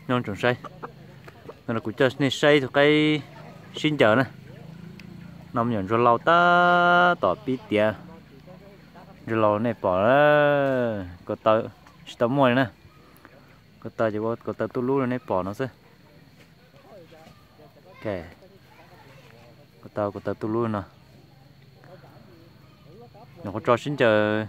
Nyob zoo saib, no kuv coj nej saib tus qaib sib ncaws na. No me nyuam ntsuag laus tab tom pib tiav ntsuag laus nej pom na. Ko taw tsis tau muaj li na. Ko taw ces ua ko taw tuj lub nej pom no xwb. Ko taw ko taw tuj lub no. Nyuam qhuav tso sib ncaws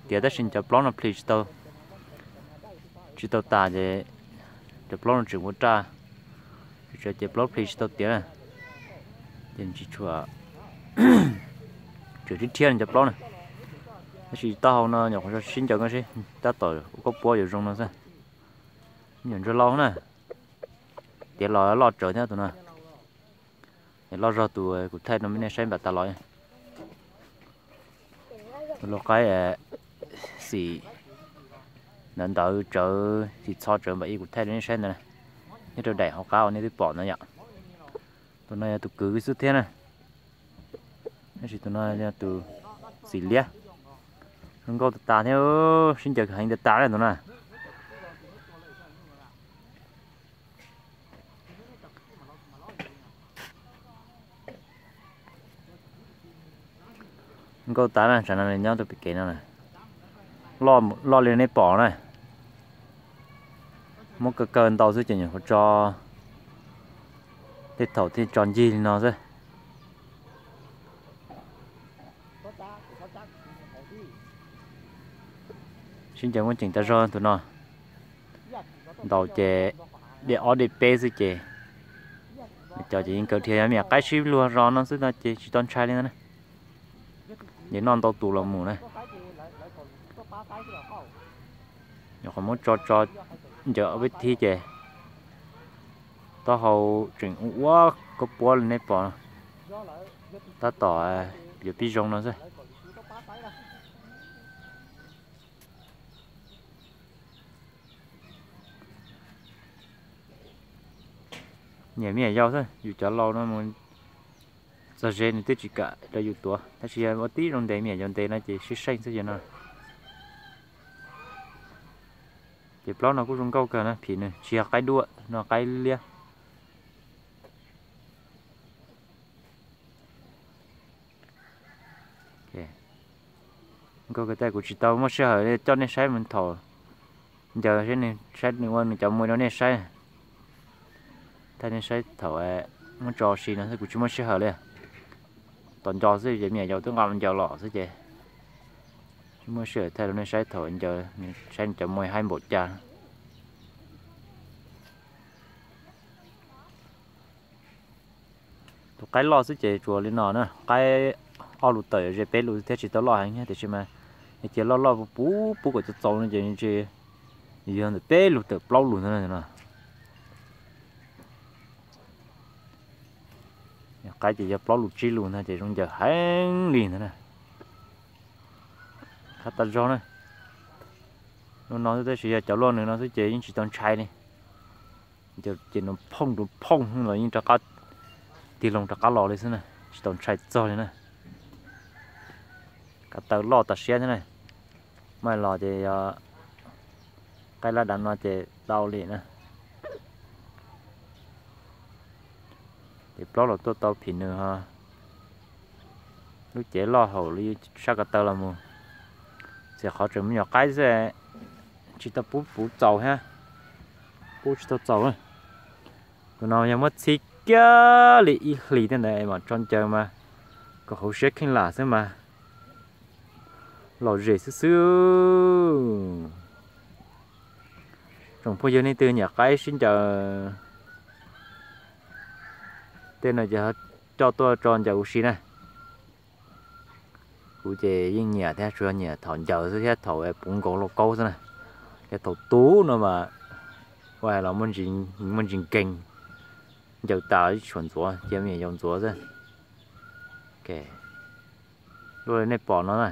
tiav tab sis cov plaub no plis tsis tau tas ces cov plaub no tseem ua raj, ces plaub plis tsis tau tiav na. Ces tsis tshua, tseem rhiab rhiab cov plaub na. Tab sis taub hau no nyuam qhuav tso sib ncaws ko sib, tab tom ua koj puab yuav zoo no xwb. Nyuam ntsuag laus na, tiav los loj tsawv thiab tus no. Es loj zog tus kuv thaij rau nej saib npam tas los. Tus lau qaib xim ntawv ntawv tsawv xim txho tsawv npam ib kuv thaij rau nej saib ntawd, nyob rau daim hauv qab uas nej twb pom ntawd yom. Tus no yog tus kwv xwb thiab na. Tab sis tus no yog tus xim liab. Zoo nkauj tas tas thiab, sib ncaws heev tas tas na tus no. Nkauj tas na, tsam no nyob rau pem kev no, loj li nej pom na. Muab kaw kaw ntau xwb ces nyuam qhuav tso, tej thaum thiaj tso ncig li no xwb. Sib ncaws muaj ceem tas zog tus no. Ntaus ces dej ob dej peb xwb ces, cov ces yeej kaw dhia, yog me nyuam qaib sib luag zos no xwb no ces tsis tau ntshai li ntawd na. Ces noj ntau tus los mus na. Nyuam qhuav muab tso tso ncaws ob peb thib ces taub hau tseem ua ua koj puab li nej pom, tab tom yuav pib zoo no xwb. Nyiam me nyuam yaus xwb, yus cov laus no mus txog ze nws twb tsis kam rau yus tuav, tab sis yog ua tib zoo ntes me nyuam yaus ntes no ces sib seej xwb yog no. Ces plaub no kuj zoo nkauj kawg na, phim nws tsis yog qaib duaj no, qaib liab. Nkauj kawg, kuv tsis tau muaj sij hawm li coj nej saib mus thaum ncaws, saib nws ua nws cov muag rau nej saib. Thaij nej saib thaum muab tso si no xwb, kuv tsis muaj sij hawm li. Tom nco xwb ces me nyuam yaus twb nqa mus ncaws los xwb ces tsis muaj sij hawm thaij rau nej saib thaum ncaws, saib nws cov muag haib npaum cas. Tus qaib loj xwb ces tsuas li no na, qaib ob lus tawm ze peb lus thiab, tsis tau loj heev thiab, tiam sis mas cia loj loj puv puv kom txaus txaus no ces ntshe yog ntawm peb lus tawm plaub lus ntawd no. Qaib ces yog plaub lus tsib lus ntag ces zoo ncaws heev li ntag na. Qab tas zog na. Lub no xwb tab sis yog cov luaj nws no xwb ces yeej tsis tau ntshai li. Ces nws phooj rau phooj los yeej rov qab tig loo rov qab los li xwb na, tsis tau ntshai txog li na. Ko taw loj tas siab thiab na. Maj los ces yog qaib lab dav no ces tau li na. Ces plaub los tuaj tau phim nws ho. Lub cev loj hauv li sab ko taw los mus, txiv qhov tseem me nyuam qaib xwb, tsis tau pub puv txaus thiab, pub tsis tau txaus. Tus no yog muab txhib kiag li ib hlis thiab ntawd mam tso ncaws mas kom hauv siab kheej lam xwb mas lom zem xwb xwb. Tsoom phooj ywg nej twg nyiam qaib sib ncaws tej no ces coj tuaj tso ncaws ua si na. Kuv ces yeej nyiam thiab, tsuas yog nyiam thaum ncaws xwb thiab thaum puv nkaus lauj kaub xwb na. Ces thaum tu no mas ua hais los muaj ntsis nkeeg, ncaws tas ib tshuam ntxuav cia me nyuam yaus ntxuav xwb. Lub nej pom no na,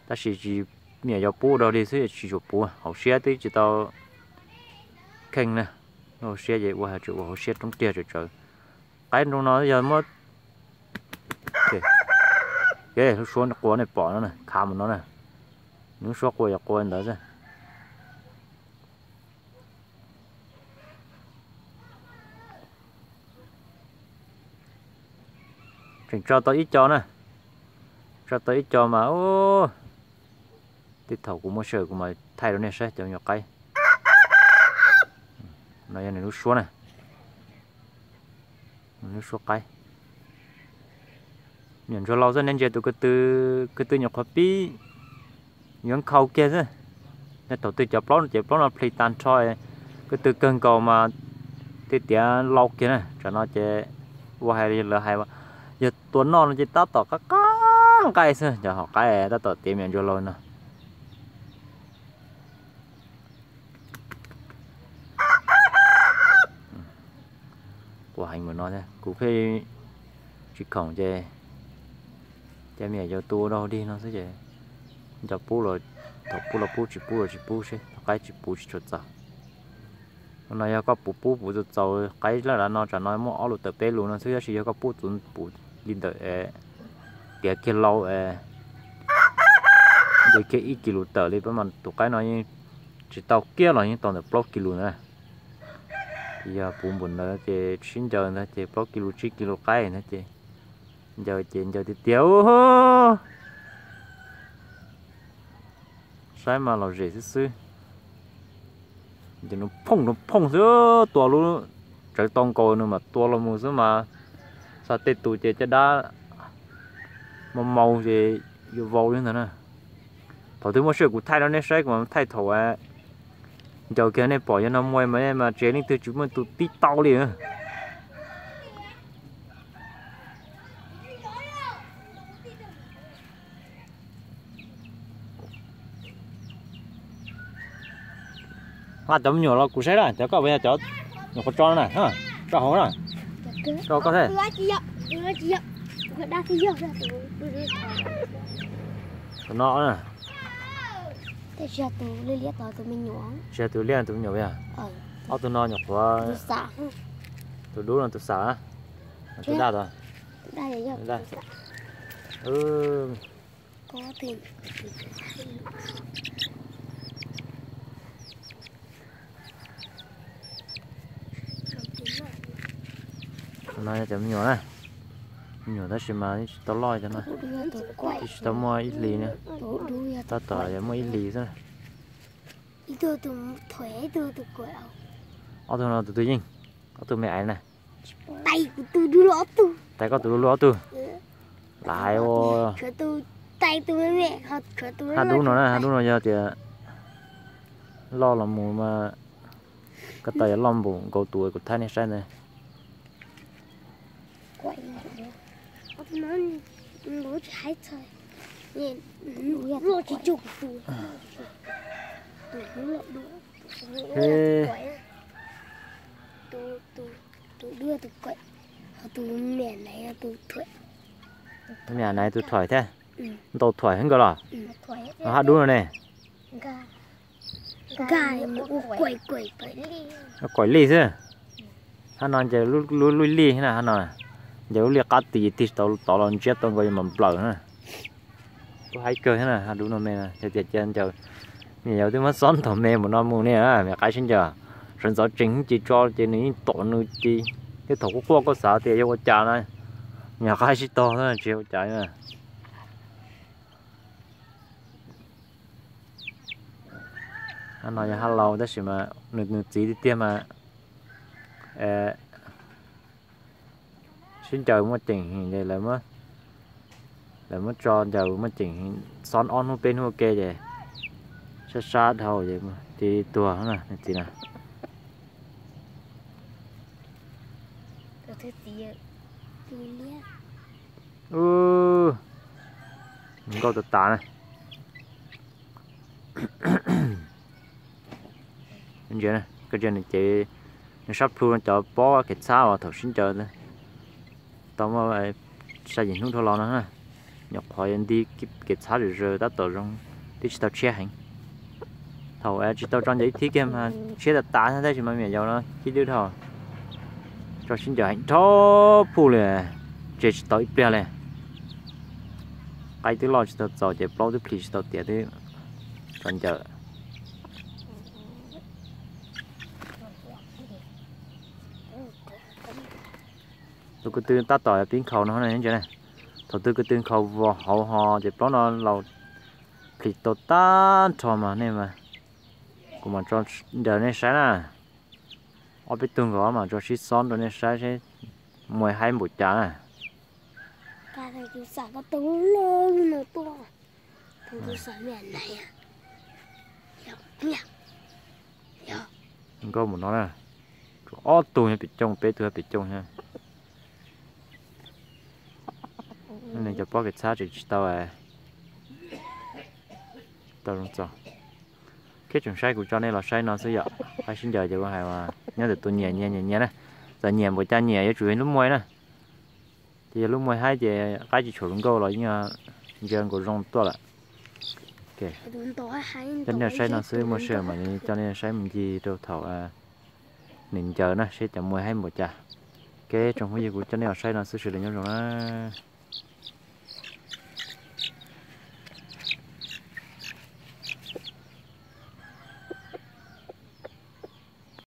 tab sis tsis, me nyuam yaus pub dog dig xwb, tsis tshua puv, hauv siab twb tsis tau kheej na. Lub hauv siab ces ua hais tseem ua hauv siab roob tiag tsawv tsawv. Qaib nroo no yog muab, lub suab qua nej pom no na, khav mus no na, nws lub suab qua yog qua ntawd xwb. Tso tau ib co na, tso tau ib co mas, ub, tej thaum kuv muaj sij hawm kuv mam thaij rau nej saib cov me nyuam qaib. No yog nws lub suab na, nws lub suab qaib. Nyuam ntsuag laus xwb nej ntsia tus ko tw, ko tw nyuam qhuav pib yuav nkhaus kiag xwb. Yog thaum twg cov plaub no ces plaub no plis tag nrho, ko tw kawg nkaus mas tej tiav lau kiag na. Tsam no ces ua hais lawv hais, yog tua noj no ces tab tom qab qab nqaij xwb, cov hom qaib tab tom tiav me nyuam ntsuag laus no. Quav heev mus no thiab, kuv pheej tsis khoom ces cov me nyuam yaus tu ua dog dig no xwb ces nco pub los, thaum pub los pub, tsis pub los tsis pub seb, qaib tsis puv tsis tshua txaus. No yog koj puv pub puv txaus txaus qaib laj dav no tsam no muaj ob lus tawm peb lus no xwb, tab sis yog koj pub txuv puv li ntawm tiav kiag lau, tiav kiag ib kis lus tawm li pab mas tus qaib no yeej tsis tau kiag los yeej tau ntawm plaub kis lus ntawd. Yog puv npaum ntawd ces sib ncaws ntag ces plaub kis lus tsib kis lus qaib ntag ces ncaws ces ncaws tiag tiag. Saib mas lom zem xwb xwb. Ces nws phooj nws phooj xwb, tua lub tsawv tau nkaus nws mam tua los mus xwb mas. Xav tej tus ces caj dab mau mau ces yuav vau li ntawd na. Thaum twg muaj sij hawm kuv thaij rau nej saib, kuv mam thaij thaum ncaws kiag nej pom yog no muaj mas, mas tsis leej twg tsis muaj tus tib tau li. Nqa cov me nyuam los kuv saib na, cov koj puas yog cov nyuam qhuav tso na, tso hauv na, tso koj thiab. Tus no na, tsis yog tus liab tus me nyuam yog, ob tug no nyuam qhuav, tus dub no tus xav, tus daj tod. No yog cov me nyuam na, me nyuam tab sis mas tsis tau loj cov no, tsis tau muaj ib hlis na, tab tom muaj ib hlis xwb. Ob tug no tus twg yeej, ob tug me aiv na. Tais koj tus lub lub ob tug. Lam hais ua, hab dub no na, hab dub no yog tias loj los mus mas, koj tau yuav loj npaum nkaus tus kuv thaij nej saib ntawd. Tus dub tus kaim, ho tus me nyuam naiv tus thuam. Tus me nyuam naiv tus thuam thiab. Ntau thuam heev kawg los. Hab dub no ne. Ua kaim lij xwb. Hab no ncaws lub lij na, hab no ncaws lub lij qab tis tig tsis tau tod los ntsiab tau nkaus yuav mam nplawm na. Kuj haib kawg thiab na, hab dub no me no, yog tias cia ncaws, me nyuam yaus twb muab xob ntaus me npaum no mus ne, me qaib sib ncaws, sawv ntxov tsees ces tso ces nws yeej tom nws ces, tej thaum kuj quaj koj xav tias yog ua cas na, me nyuam qaib sib tog tsis ua cas na. Hab no yog hab laus tab sis mas nws txiv tiag tiag mas sib ncaws muaj ceem heev, lawv muab tso ncaws muaj ceem heev, xob ob hnub peb hnub ua ke ces sab sab dhau ces cia li tuag na nws txiv na. Nkauj tas tas na. Ntsia, koj ntsia nws cev, nws sab plhu cov pob kev txhab uas thaum sib ncaws tau muaj xya yim hnub dhau los no na, nyuam qhuav nti kev txhab zom zaws tab tom zoo, twb tsis tau tshiab heev. Thaum tsis tau tso ncaws ib thib kiag mas tshiab tas tas tab sis mas me nyuam yaus no cib dwb dhau, tso sib ncaws heev dhau phuj li, tseg tsis tau ib pliag li. Qaib twb loj tsis tau txaus ces plaub twb plhis tsis tau tiav twb tso ncaws. Tus ko tw tab tom pib nkhaus no ntsia na. Thaum twg ko tw nkhaus vos hauv ho ces plaub no laus plis tau tag nrho mas nej mas, kuv mam tso nraws nej saib na. Ob peb tug nkaus mam tso sib xob rau nej saib seb muaj haib npaum cas na. Nkauj mus no na, tshuav ob tug nyob pem cooj, peb tug nyob pem cooj thiab. Nws cov pob kev txhab tseem tsis tau, tau zoo txaus. Keb tseem saib kuv tso nej los saib no xwb yom, qaib sib ncaws ces kuv hais nyob ntawm tus nyiam nyiam nyiam nyiam na. Txawm nyiam npaum cas nyiam yuav tsum yog lub muaj na. Ces yog lub muaj haib ces qaib tsis tshua zoo nkauj los yeej ntsia nkaus zoo tuaj lawm. Coj nej saib no xwb, muaj sij hawm mam li coj nej saib mus ncig rau thaum nws ncaws na seb cov muaj haib npaum cas. Keb tsoom phooj ywg, kuv coj nej los saib no xwb, sawv daws nyob zoo na.